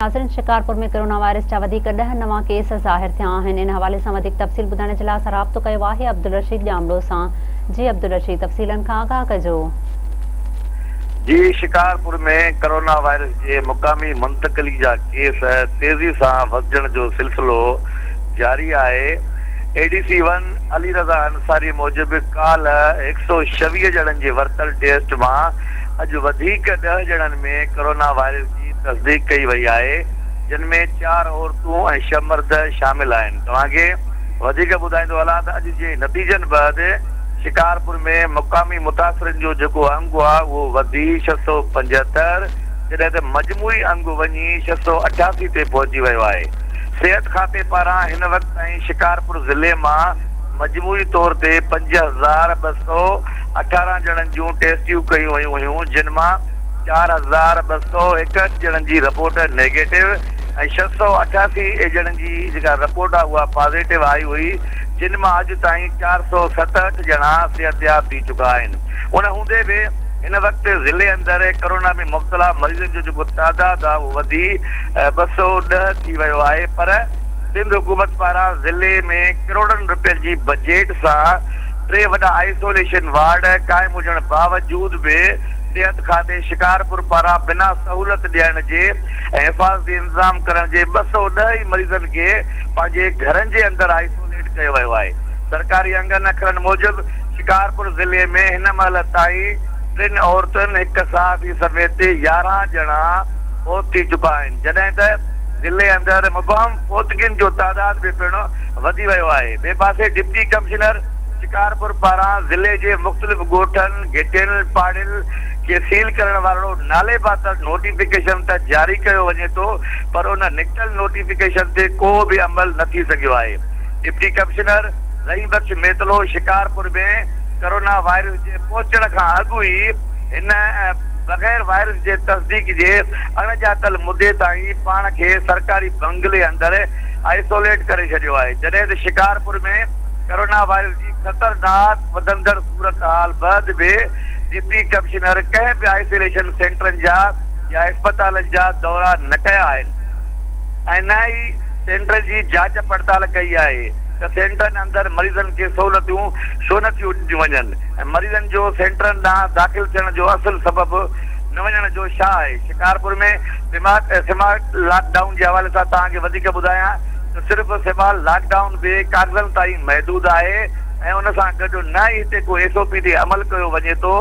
ناظرين Shikarpur ۾ corona virus جا وڌيڪ ڏهه نوان ڪيس ظاهر ٿيا آهن ان حوالي سان وڌيڪ تفصيل ٻڌائڻ جي لاء اسان رابطو ڪيو آهي عبدالرشيد ڄامڙو سان جي عبدالرشيد تفصيلن کان آگاهه ڪجو. جي شڪارپور ۾ ڪرونا وائرس جي مقامي منتقلي جا ڪيس تيزي سان وڌجڻ جو سلسلو جاري آهي A D C one Ali Raza Ansari موجب ڪالهه هڪ سئو ڇويهه ڄڻن جي ورتل ٽيسٽ مان اڄ وڌيڪ ڏهه ڄڻن ۾ ڪرونا وائرس جي تصديق ڪئي وئي آهي جن ۾ چار عورتون ۽ ڇهه مرد شامل آهن توهان کي وڌيڪ ٻڌائيندو هلان ته اڄ جي نتيجن بعد شڪارپور ۾ مقامي متاثرن جو جيڪو انگ آهي اهو وڌي 675 جڏهن ته مجموعي انگ وڃي 688 تي پهچي ويو آهي صحت کاتي پاران هن وقت تائين شڪارپور ضلعي مان مجموعي طور تي 5218 ڄڻن جون ٽيسٽيون ڪيون ويون هيون جن مان 4261 ڄڻن جي رپورٽ نيگيٽو ۽ 688 ڄڻن جي جيڪا رپورٽ آهي اها پازيٽو آئي هئي جن مان اڄ تائين 467 ڄڻا صحتياب ٿي چڪا آهن ان هوندي به هن وقت ضلعي اندر ڪرونا ۾ مبتلا مريضن جو جيڪو تعداد آهي اهو وڌي 210 ٿي ويو آهي پر سنڌ حڪومت پاران ضلعي ۾ ڪروڙن رپين جي بجيٽ سان ٽي وڏا آئسوليشن وارڊ قائم هجڻ باوجود به صحت کاتي شڪارپور پاران بنا سهولت ڏيڻ جي ۽ حفاظتي انتظام ڪرڻ جي 210 ئي مريضن کي پنهنجي گهرن جي اندر آئسوليٽ ڪيو ويو آهي. سرڪاري انگن اکرن موجب شڪارپور ضلعي ۾ هن مهل تائين ٽن عورتن، هڪ صحافي سميت 11 ڄڻا فوت ٿي چڪا آهن جڏهن ته ضلعي اندر مبهم فوتگين جو تعداد به پڻ وڌي ويو آهي. ٻئي پاسي ڊپٽي ڪمشنر شڪارپور پاران ضلعي جي مختلف ڳوٺن، گهٽين، پاڙين کي سيل ڪرڻ وارڙو نالي پاتل نوٽيفڪيشن ته جاري ڪيو وڃي ٿو پر ان نڪتل نوٽيفڪيشن تي ڪو به عمل نه ٿي سگهيو آهي. Deputy commissioner Rahim Bakhsh Mitlo Shikarpur ۾ corona virus جي پهچڻ کان اڳ ئي هن بغير وائرس جي تصديق جي اڻ ڄاتل مدي تائين پاڻ کي سرڪاري بنگلي اندر آئسوليٽ ڪري ڇڏيو آهي جڏهن ته شڪارپور ۾ ڪرونا وائرس جي خطرناڪ وڌندڙ صورتحال بعد به ڊپٽي ڪمشنر ڪنهن به آئسوليشن سينٽرن جا يا اسپتالن جا دورا نه ڪيا آهن ۽ نه ئي سينٽرن جي جاچ پڙتال ڪئي آهي ته سينٽرن اندر مريضن کي سهولتيون ڇو نه ٿيون ڏنيون وڃن ۽ مريضن جو سينٽرن ڏانهن داخل ٿيڻ جو اصل سبب نه وڃڻ جو ڇا آهي شڪارپور ۾ سمارٽ لاڪ ڊائون جي حوالي سان توهان کي وڌيڪ ٻڌايان ته صرف سمال لاڪ ڊائون به ڪاغذن تائين محدود آهي ۽ ان سان گڏ نه ئي هتي ڪو ايس او پي تي عمل ڪيو وڃي ٿو.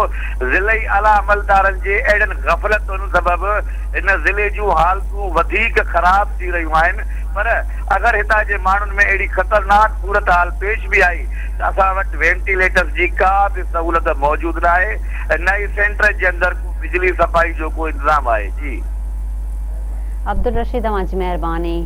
ضلعي اعليٰ عملدارن جي اهڙين غفلتن سبب هن ضلعي جون حالتون وڌيڪ خراب ٿي رهيون آهن پر اگر هتان جي ماڻهن ۾ اهڙي خطرناڪ صورتحال پيش به آئي ته اسان وٽ وينٽيليٽرز جي ڪا به سهولت موجود ناهي ۽ نه ئي سينٽرن جي اندر ڪو بجلي صفائي جو ڪو انتظام آهي. جي. عبدالرشيد اوهان جي مهرباني.